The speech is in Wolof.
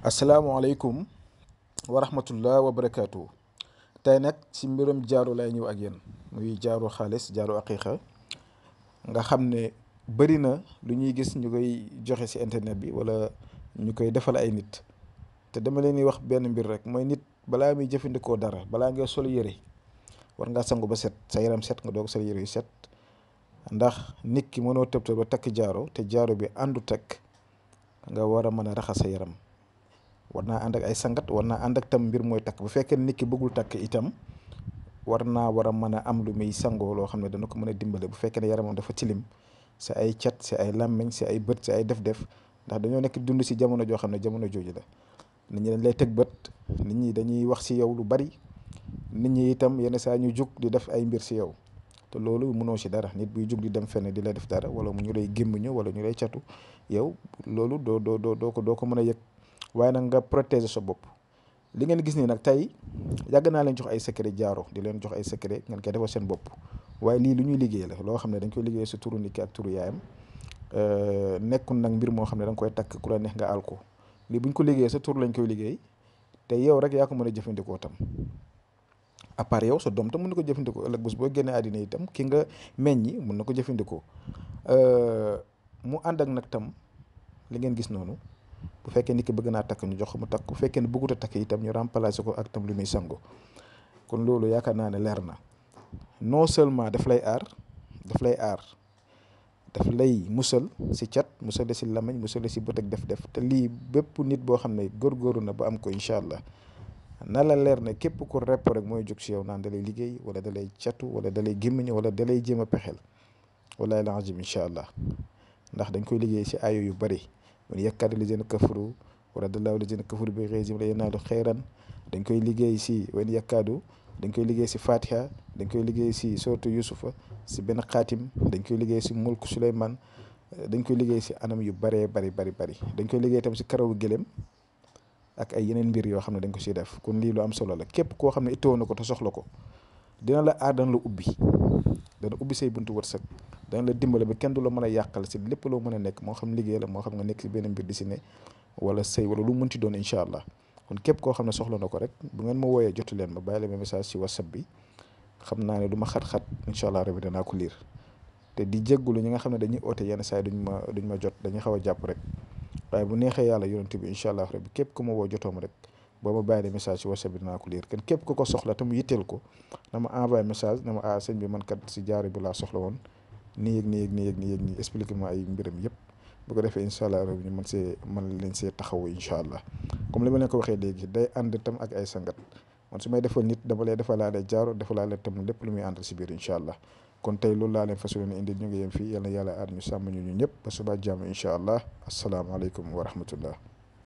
asalaamaaleykum wa rahmatullah wa barakaatu. tey nag ci mbirum jaaru lay ñëw ak yéen muy jaaru xaalis jaaru aqiiqa nga xam ne bëri na lu ñuy gis ñu koy joxe ci internet bi wala ñu koy defal ay nit te dama leen di wax benn mbir rek mooy nit balaa muy jëfandikoo dara balaa nga sol yére war ngaa sangu ba set sa yaram set nga doog sol yére yu set ndax nit ki mënoo tëb tëb ba takk jaaro te jaaro bi àndu takk nga war a mën a raxas sa yaram. war naa ànd ak ay sangat war naa ànd ak tam mbir mooy takk bu fekkee nit ki bëggul takk itam war a mën a am lu muy sangoo loo xam ne dana ko mën a dimbale bu fekkee ne yaramam dafa tilim si ay cat si ay làmmiñ si ay bët si ay def-def ndax dañoo nekk dund si jamono joo xam ne jamono jooju la nit ñi dañ lay teg bët nit ñi dañuy wax si yow lu bari nit ñi itam yenn saa ñu jug di def ay mbir si yow te loolu mënoo si dara nit buy jug di dem fenn di la def dara wala ñu lay gémmiñu wala ñu lay catu yow loolu doo ko mën a yëg. waaye nag nga protéger sa bopp li ngeen gis nii nag tey yàgg naa leen jox ay secret jaaro di leen jox ay secret ngeen koy defal seen bopp waaye lii lu ñuy liggéey la loo xam ne dañ koy liggéey si turu nit ki ak turu yaayam nekkul nag mbir moo xam ne da nga koy takk ku la neex nga àl ko lii bu ñu ko liggéeyee sa tur lañ koy liggéey te yow rek yaa ko mën a jëfandikoo tam à part yow sa doom tam mën na ko jëfandikoo ëllëg bés boo génnee àddina itam ki nga meññi mën na ko jëfandikoo mu ànd ak nag tam li ngeen gis noonu. bu fekkee nit ki bëgg naa takk ñu jox ko mu takk bu fekkee ne bëggut a takk itam ñu remplacer ko ak tam lu muy sango kon loolu yaakaar naa ne leer na non seulement daf lay aar daf lay musal si cat musal si lamañ musal si bët ak def-def te lii bépp nit boo xam ne góorgóorlu na ba am ko incha allah na la leer ne képp ku repp rek mooy jóg si yow naan da lay liggéey wala da lay catu wala da lay gémmiñ wala da lay jéem a pexeel wallaahi la azim incha allah ndax dañ koy liggéey si ayo yu bëri. man yakkaadu lazina kafaru wa raddallahu lazina kafaru bi ghayzihim la yanaalu xayran dañ koy liggéey si wen yakkaadu dañ koy liggéey si Fatiha dañ koy liggéey si sooratu Yusufa si benn xaatim dañ koy liggéey si mulku Suleymaan dañ koy liggéey si anam yu bëree bari dañ koy liggéey tam si karawu gëlëm ak ay yeneen mbir yoo xam ne dañ ko siy def kon lii lu am solo la képp koo xam ne ittoo na ko te soxla ko dina la aar dana la ubbi say buntu wërsëg dana la dimbale ba kenn du la mën a yàqal si lépp loo mën a nekk moo xam liggéey la moo xam nga nekk si benn mbir di si ne wala sëy wala lu mënti doon incha allah kon képp koo xam ne soxla na ko rek bu ngeen ma wooyee jotu leen ma bàyyi la ma message si whatsapp bi xam naa ne du ma xat-xat incha allah rabi danaa ko liir te di jéggulu ñi nga xam ne dañuy oote yenn saa yi duñ ma jot dañuy xaw a jàpp rek waaye bu neexee yàlla yonent bi incha allah rabi képp ku ma woo jotoo ma rek boo ma bàyyi la message si whatsapp bi danaa ko liir kenn képp ku ko soxla te mu yitteel ko na ma envoyé message na ma sëñ bi man kat si jaaro bi laa soxla woon nii expliqué ma ay mbiram yëpp bu ko defee incha allah ñu mën leen see taxawu incha allah comme li ma leen ko waxee léegi day ànd tam ak ay sangat man su may defal nit dama lay defalaale jaaro defalaale tam lépp lu muy àndal si biir incha allah kon tey loolu laa leen fas yéene indi ñu ngi yem fii yal na yàlla aar ñu sàmm ñu ñëpp ba suba jàmm incha allah asalaamaaleykum wa rahmatullah